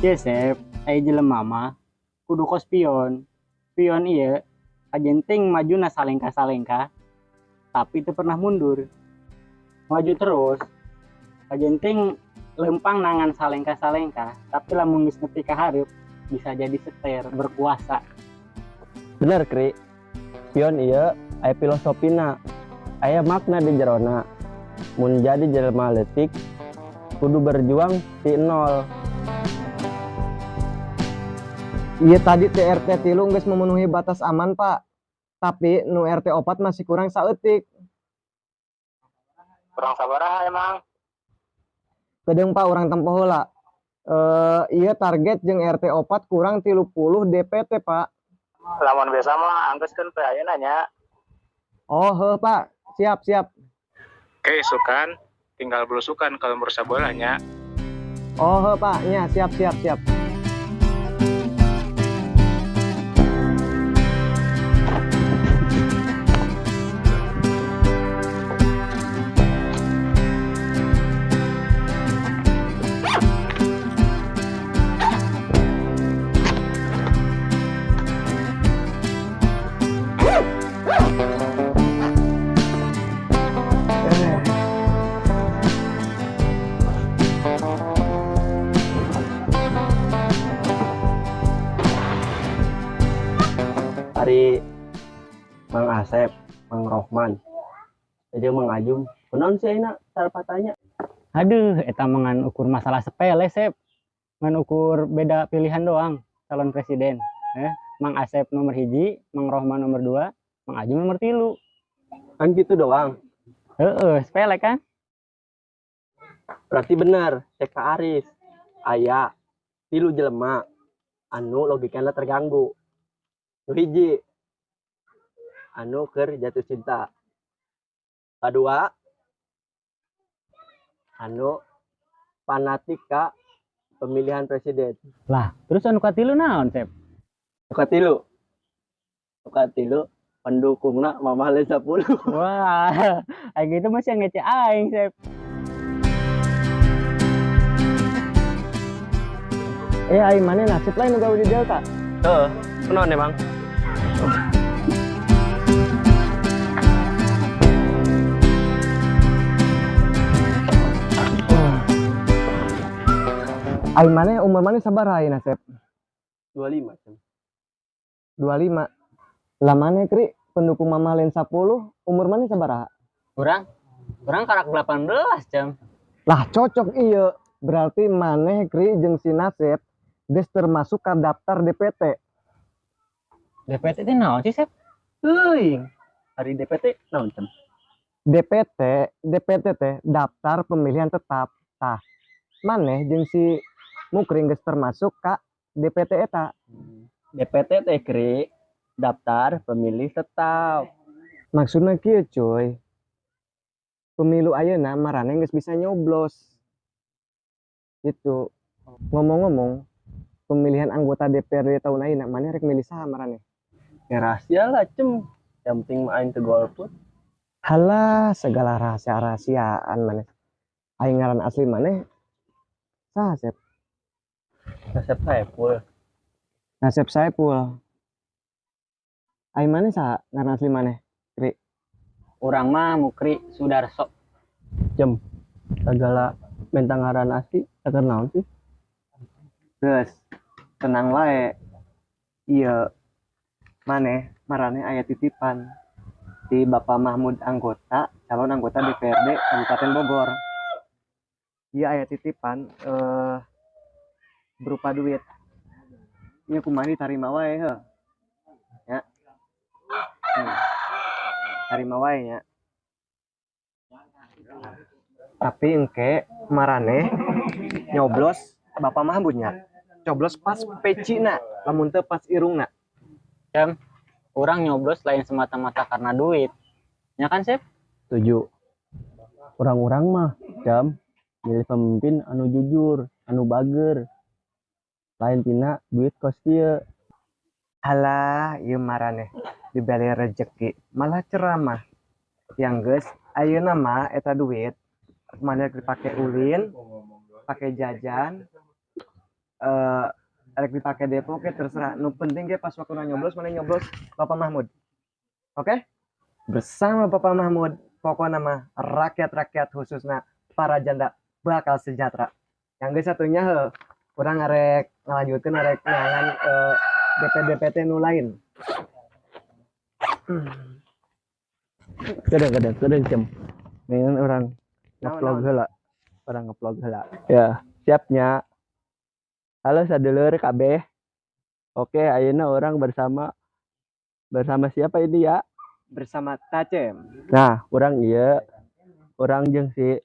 Ye Sep, aya jelema mah kudu kos pion. Pion ieu kajenting majuna salengkah-salengkah tapi teu pernah mundur. Maju terus. Kajenting lempang nangan salengkah-salengkah tapi lamun geus nepi ka hareup bisa jadi seter berkuasa. Bener Kri. Pion ieu aya filosofina, aya makna di jerona. Mun jadi jelema leutik kudu berjuang ti nol. Iya tadi TRT 3 geus memenuhi batas aman Pak. Tapi nu RT 4 masih kurang saeutik. Kurang sabaraha emang? Kedeung Pak urang tempo heula. Iya target jeung RT 4 kurang 30 DPT Pak. Lamun biasa mah anggeuskeun teh ayeuna nya. Oh heuh Pak, siap siap. Oke, isukan tinggal belusukan kalau lembur sabola nya. Oh heuh Pak, nya siap siap siap. Ari Mang Asep, Mang Rohman, aja Mang Ajum, kunaon sih ayeuna tarapatanya? Aduh, eta mah ngan ukur masalah sepele, Sep. Ngan ukur beda pilihan doang calon presiden. Mang Asep nomor 1, Mang Rohman nomor 2, Mang Ajum nomor 3. Kan gitu doang. Heeh, sepele kan? Berarti bener, cek Kak Aris. Aya 3 jelema anu logikana terganggu. Nu hiji anu keur jatuh cinta. Kadua anu fanatik ka pemilihan presiden. Lah, terus anu katilu naon, Sep? Anu katilu. Anu katilu pendukungna Mamah Lain 10. Wah, kayak gitu masih ngece aing, Sep. Aing mana nasib lain nu gawe di Delta? Heeh, kunaon emang? Aing mana umur mana sabaraha ayeuna, Sep? 25, Cem. 25. Lah mana Kri pendukung Mamah Lain 10 umur mana sabaraha? Urang? Urang karak 18, Cem. Lah cocok ieu. Berarti maneh Kri jeung si Nasep geus termasuk ka daftar DPT. DPT teh naon sih, Sep? Teuing. Ari DPT naon, Cem? DPT teh daftar pemilihan tetap. Tah, maneh jeung si Mukri geus termasuk ka DPT eta. DPT teh Kri, daftar pemilih tetap. Maksudna kieu, cuy. Pemilu ayeuna maraneh geus bisa nyoblos. Gitu. Ngomong-ngomong, pemilihan anggota DPRD tahun ayeuna maneh rek milih saha maraneh? Ya rahasia lah, Cem. Yang penting mah aing teu golput. Halah, segala rahasia-rahasiaan maneh. Aing ngaran asli maneh saha, Sep? Nasep Saepul. Nasep Saepul. Aing maneh saha ngaran asli maneh? Kri. Urang mah Mukri Sudarso. Cem, segala menta ngaran asli keur naon sih? Geus, tenang wae. Ieu maneh maraneh aya titipan di Bapak Mahmud anggota, calon anggota DPRD Kabupaten Bogor. Ieu aya titipan berupa duit. Ieu kumaha ditarima wae heuh. Ya. Tarima wae nya. Tapi engke maraneh nyoblos Bapak Mahmudnya. Coblos pas pecina, lamun teu pas irungna. Cem, urang nyoblos lain semata-mata karena duit. Ya kan, Sep? Setuju. Urang-urang mah, Cem, milih pemimpin anu jujur, anu bager. Lain tina duit kos kieu. Halah, ieu maraneh dibere rejeki, malah ceramah. Yang geus ayeuna mah eta duit maneh dipake ulin, pake jajan. Eh, arek dipake depo ke terserah. Nu penting ge pas waktu nyoblos maneh nyoblos Bapak Mahmud. Oke? Bersama Bapak Mahmud, pokoknya mah rakyat-rakyat khususnya para janda bakal sejahtera. Yang ge satunya heuh, urang arek ngalanjutkeun arek neangan DP-DPT nu lain. Kadang kadang kadang cem. Mainan urang ngevlog Naon, naon? Heula. Urang ngevlog heula. Ya, siapnya. Halo sadulur kabeh. Oke, ayeuna urang bersama bersama siapa ini ya? Bersama Tacem. Nah, urang ieu urang jeung si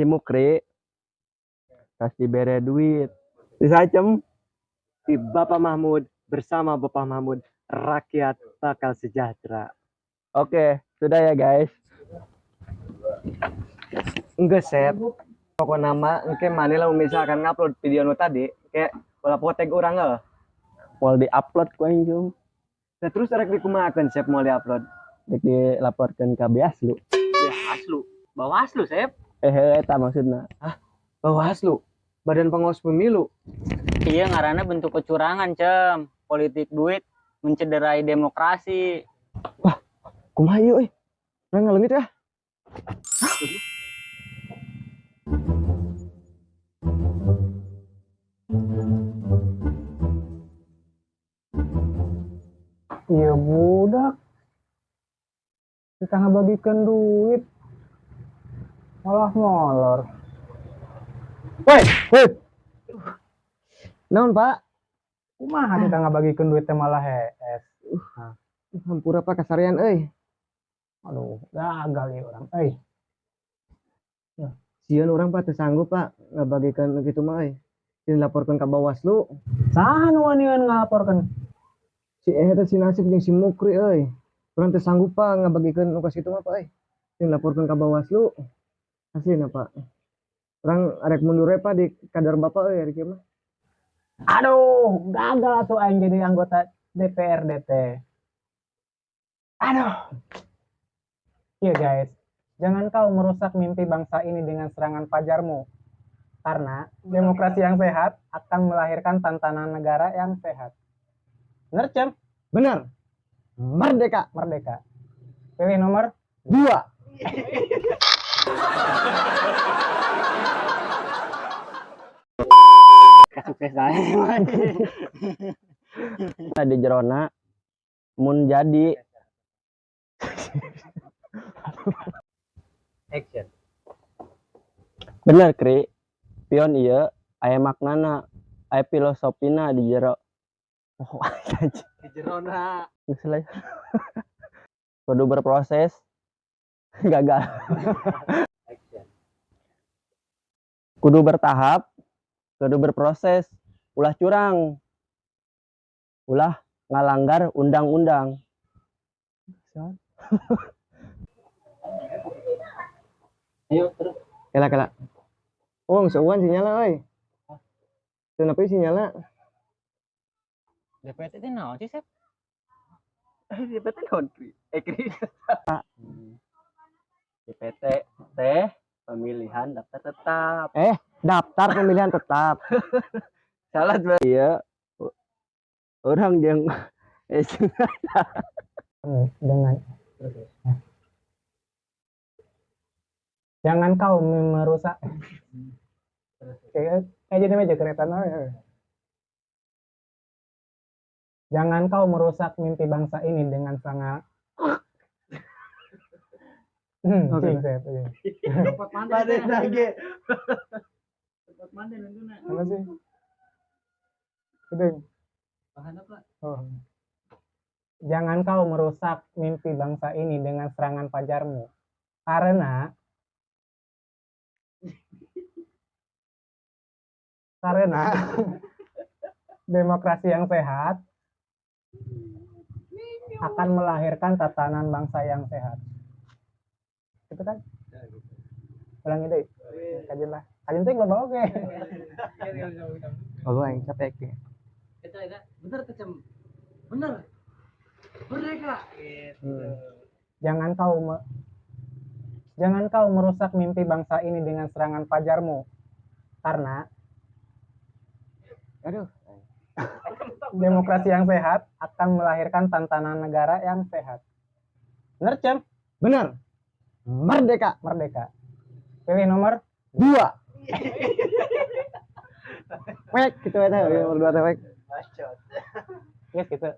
Mukri tas dibere duit. Bisa cem. Di Bapak Mahmud, bersama Bapak Mahmud, rakyat bakal sejahtera. Oke, sudah ya guys. Enggak, Sep. Pokoknya mah engke maneh lah misalkan ngupload video nu tadi, kayak ulah poho tag urang heuh. Mau di-upload ku aing cung. Nah, terus arek dikumahakeun, Sep, mau diupload? Rek dilaporkeun ka Bawaslu. Ya aslu. Bawaslu, Sep. Eh, eta maksudna. Bawaslu, Badan Pengawas Pemilu. Iya ngaranna bentuk kecurangan, Cem. Politik duit mencederai demokrasi. Kumaha ieu euy? Urang ngaleungit ya. Iya budak. Kita ngabagikan duit. Malah molor. Woi, woi. Naon, Pak? Kumaha kita ngabagikan duit teh malah hees. Hampura Pak kasarean euy. Aduh, gagal ya urang. Euy, Sieun urang Pak teu sanggup Pak ngabagikeun kitu mah euy. Sieun dilaporkeun ka Bawaslu. Saha nu wanian ngalaporkeun? Si eta si Nasib jeung si Mukri euy. Urang teu sanggup Pak ngabagikeun nu kos kitu mah Pak euy. Sieun dilaporkeun ka Bawaslu. Aslina Pak. Urang arek mundur we Pak di kadar Bapak euy ari kieu mah. Aduh, gagal atuh aing jadi anggota DPRD teh. Aduh. Iya guys, jangan kau merusak mimpi bangsa ini dengan serangan fajarmu. Karena demokrasi yang sehat akan melahirkan tantangan negara yang sehat. Bener, Cem? Bener. Merdeka. Merdeka. Pilih nomor 2. Kesuksesan. Nah, di jerona mun jadi Action. Bener Kri, pion ieu aya maknana, aya filosofina di jero. Oh, anjing. Di jerona. Geus lah. Kudu berproses gagal. Action. Kudu bertahap, kudu berproses, ulah curang, ulah ngalanggar undang-undang. Ayo terus. Kela kela. Oh, geus eueuan sinyalna euy. Teu nepi sinyalna. DPT itu naon sih, Sep? DPT naon Kri? Eh Kri. DPT teh pemilihan daftar tetap. Daftar pemilihan tetap. Salah dua. Iya. Orang yang dengan jangan kau merusak kayak kayak jadi meja kereta no, ya. Jangan kau merusak mimpi bangsa ini dengan sangat Oke. cing, Sep, iya. Tempat mana lagi? Tempat mana nentuna? Apa sih? Gedeng. Bahan apa? Oh. Jangan kau merusak mimpi bangsa ini dengan serangan fajarmu. Karena demokrasi yang sehat akan melahirkan tatanan bangsa yang sehat. Itu kan? Ulangi deh. Kajian lah. Kajian teh loba oge. Oh, aing capek ya. Itu bener tuh, Cem. Bener. Merdeka. Gitu. Jangan kau merusak mimpi bangsa ini dengan serangan fajarmu. Karena Aduh. Demokrasi yang sehat akan melahirkan tatanan negara yang sehat. Bener, Cem? Bener. Merdeka. Merdeka. Pilih nomor 2. Wek, gitu ya, nomor 2 teh, wek. Yes, gitu.